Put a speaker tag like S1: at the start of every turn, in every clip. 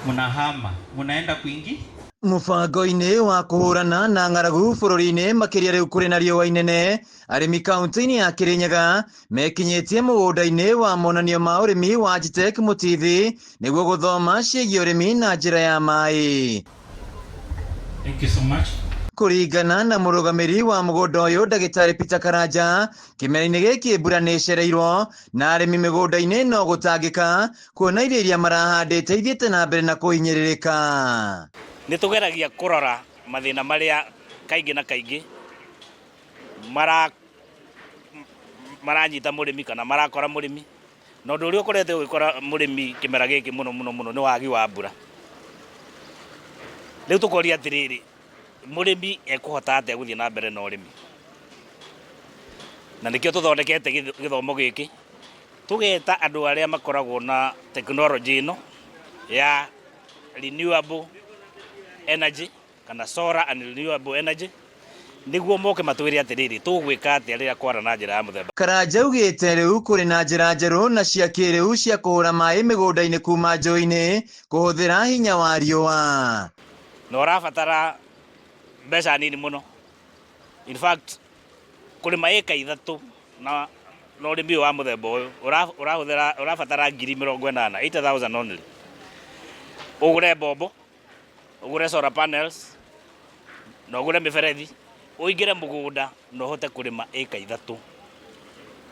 S1: Mnahama, mnaenda kwingi.
S2: Mũbango-inĩ wa kũhũrana na ng'aragu bũrũri-inĩ makĩria rĩu kũrĩ na riũa inene, arĩmi kaunti-inĩ ya Kirinyaga mekinyĩtie mũgũnda-inĩ wa monanio ma ũrĩmi wa Agitech Mũtithi nĩguo gũthoma ciĩgiĩ ũrĩmi na njĩra ya maĩ.
S1: Thank you so much.
S2: Kũringana na mũrũgamĩri wa mũgũnda ũyũ ndagĩtarĩ Peter Karanja, kĩmera-inĩ gĩkĩ mbura nĩ ĩcereirwo na arĩmi mĩgũnda-inĩ no gũtangĩka kuona irio iria marahandĩte ithiĩte na mbere na kũhinyĩrĩrĩka.
S3: Nĩ tũgeragia kũrora mathĩna marĩa kaingĩ na kaingĩ maranyita mũrĩmi kana marakora mũrĩmi, na ũndũ ũrĩa ũkoretwo ũgĩkora mũrĩmi kĩmera gĩkĩ mũno mũno mũno nĩ wagi wa mbura. Rĩu tũkoria atĩrĩrĩ, mũrĩmi ekũhota atĩa gũthiĩ na mbere na ũrĩmi? Na nĩkĩo tũthondekete gĩthomo gĩkĩ, tũgeta andũ arĩa makoragwo na tekinoronjĩ ĩno ya renewable energy kana solar and renewable energy, nĩguo moke matwĩre atĩrĩrĩ, tũgwĩka atĩa rĩrĩa kwara na njĩra ya mũthemba.
S2: Karanja augĩte rĩu kũrĩ na njĩra njerũ na cia kĩrĩu cia kũhũra maĩ mĩgũnda-inĩ kuma njũĩ-inĩ kũhũthĩra hinya wa riũa.
S3: Na ũrabatara mbeca nini mũno. In fact, kũrĩma ĩka 3 na ũrĩmi ũyũ wa mũthemba ũyũ ũrahũthĩra, ũrabatara 80,000, 80,000 only. Ũgũre mbombo, ũgũre solar panels, na ũgũre mĩberethi, ũingĩre mũgũnda na ũhote kũrĩma ĩka 3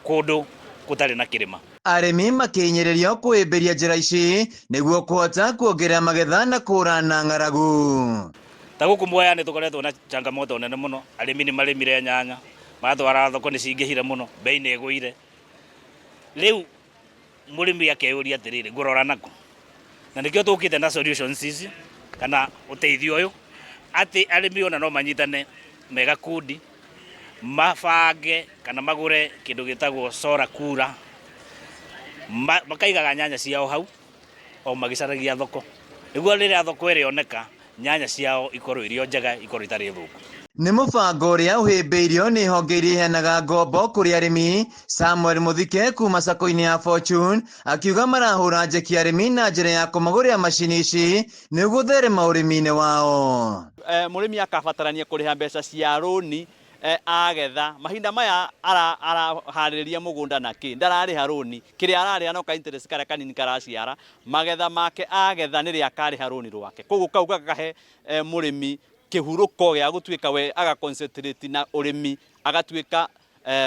S3: kũndũ gũtarĩ na kĩrĩma.
S2: Arĩmi makĩhinyĩrĩrio kũhĩmbĩria njĩra ici nĩguo kũhota kuongerera magetha na kũhũrana na ng'aragu.
S3: Ta gũkũ Mwea nĩ tũkoretwo na changamoto nene mũno, arĩmi nĩ marĩmire nyanya, matwara thoko nĩ cingĩhire mũno, bei nĩ ĩgũire. Rĩu mũrĩmi akeyũria atĩrĩrĩ, ngũrora nakũ? Na nĩkĩo tũkĩte na solutions ici kana ũteithio ũyũ atĩ arĩmi ona no manyitane me gakundi mabange kana magũre kĩndũ gĩtagwo solar cooler, makaigaga nyanya ciao hau o magĩcaragia thoko, nĩguo rĩrĩa thoko ĩrĩoneka nyanya ciao ikorwo irĩ o njega, ikorwo itarĩ thũku.
S2: Nĩ mũbango ũrĩa ũhĩmbĩirio nĩ honge iria iheanaga ngombo kũrĩ arĩmi. Samuel Mũthike kuma sacco-inĩ ya Fortune akiuga marahũra njeki arĩmi na njĩra ya kũmagũrĩra macini ici nĩguo gũtherema ũrĩmi-inĩ wao.
S4: Mũrĩmi akabatarania kũrĩha mbeca cia rũni agetha. Mahinda maya araharĩrĩria mũgũnda na kĩ, ndararĩha rũni, kĩrĩa ararĩha no ka interest karĩa kanini karaciara, magetha make agetha nĩrĩo akarĩha rũni rwake. Koguo kau gakahe mũrĩmi kĩhurũko gĩa gũtuĩka we aga concentrate na ũrĩmi, agatuĩka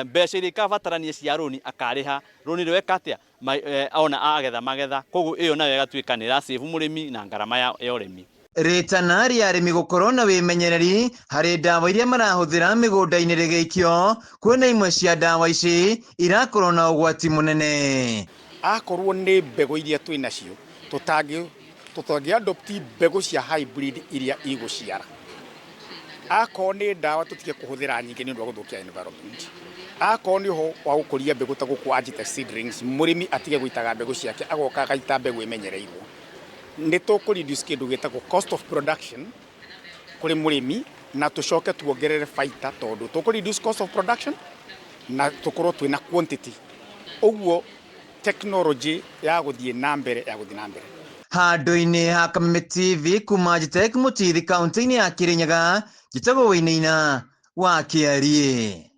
S4: mbeca iria ikabatarania cia rũni akarĩha rũni rweka atĩa ona agetha magetha. Koguo ĩyo nayo ĩgatuĩka nĩ ĩra save mũrĩmi na ngarama ya ũrĩmi.
S2: Rĩtana rĩa arĩmi gũkorwo na wĩmenyereri harĩ ndawa iria marahũthĩra mĩgũnda-inĩ rĩgĩikio, kuona imwe cia ndawa ici irakorwo na ũgwati mũnene.
S5: Akorwo nĩ mbegũ iria twĩ nacio, tũtangĩ adopt mbegũ cia hybrid iria igũciara. Akorwo nĩ ndawa tũtige kũhũthĩra nyingĩ nĩ ũndũ wa gũthũkia environment. Akorwo nĩ ũhoro wa gũkũria mbegũ ta gũkũ Agitech seedlings, mũrĩmi atige gũitaga mbegũ ciake, agoka agaita mbegũ ĩmenyereirwo. Nĩ tũkũ reduce kĩndũ gĩtagwo cost of production kũrĩ mũrĩmi, na tũcoke tuongerere baita tondũ tũkũ reduce cost of production na tũkorwo twĩna quantity. Ũguo technology ya gũthiĩ na mbere ya gũthiĩ na mbere.
S2: Handũ-inĩ ha Kameme TV kuma Agitech Mũtithi kaunti-inĩ ya Kirinyaga, njĩtagwo Wainaina wa Kĩariĩ.